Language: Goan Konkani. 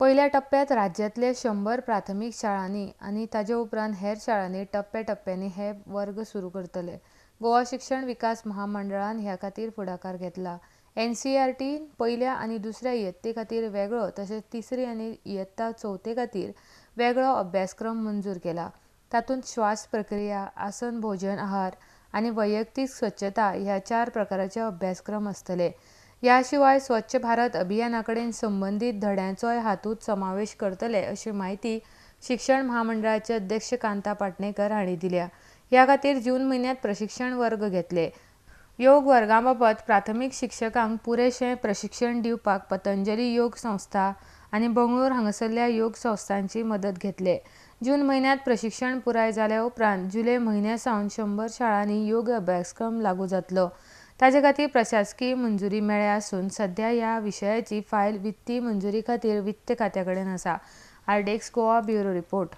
पयल्या टप्प्यांत राज्यांतले 100 प्राथमीक शाळांनी आनी ताचे उपरांत हेर शाळांनी टप्प्याटप्प्यांनी हे वर्ग सुरू करतले. गोवा शिक्षण विकास महामंडळान ह्या खातीर फुडाकार घेतला. एनसीईआरटीन पयल्या आनी दुसऱ्या इयत्ते खातीर वेगळो तशेंच तिसरी आनी इयत्ता चवथे खातीर वेगळो अभ्यासक्रम मंजूर केला. तातूंत श्वास प्रक्रिया, आसन भोजन आहार आनी वैयक्तीक स्वच्छता ह्या 4 प्रकाराचे अभ्यासक्रम आसतले. ह्या शिवाय स्वच्छ भारत अभियाना कडेन संबंदीत धड्यांचोय हातूंत समावेश करतले अशी म्हायती शिक्षण महामंडळाचे अध्यक्ष कांता पाटणेकर हांणी दिल्या. ह्या खातीर जून म्हयन्यांत प्रशिक्षण वर्ग घेतले. योग वर्गां बाबत प्राथमीक शिक्षकांक पुरेशें प्रशिक्षण दिवपाक पतंजली योग संस्था आनी बंगळूर हांगासरल्या योग संस्थांची मदत घेतले. जून म्हयन्यांत प्रशिक्षण पुराय जाल्या उपरांत जुलय म्हयन्या सावन 100 शाळांनी योग अभ्यासक्रम लागू जातलो. ताचे खातीर प्रशासकीय मंजुरी मेळ्ळ्या आसून सध्या ह्या विशयाची फायल वित्तीय मंजुरी खातीर वित्त खात्या कडेन आसा. RTX Goa bureau report.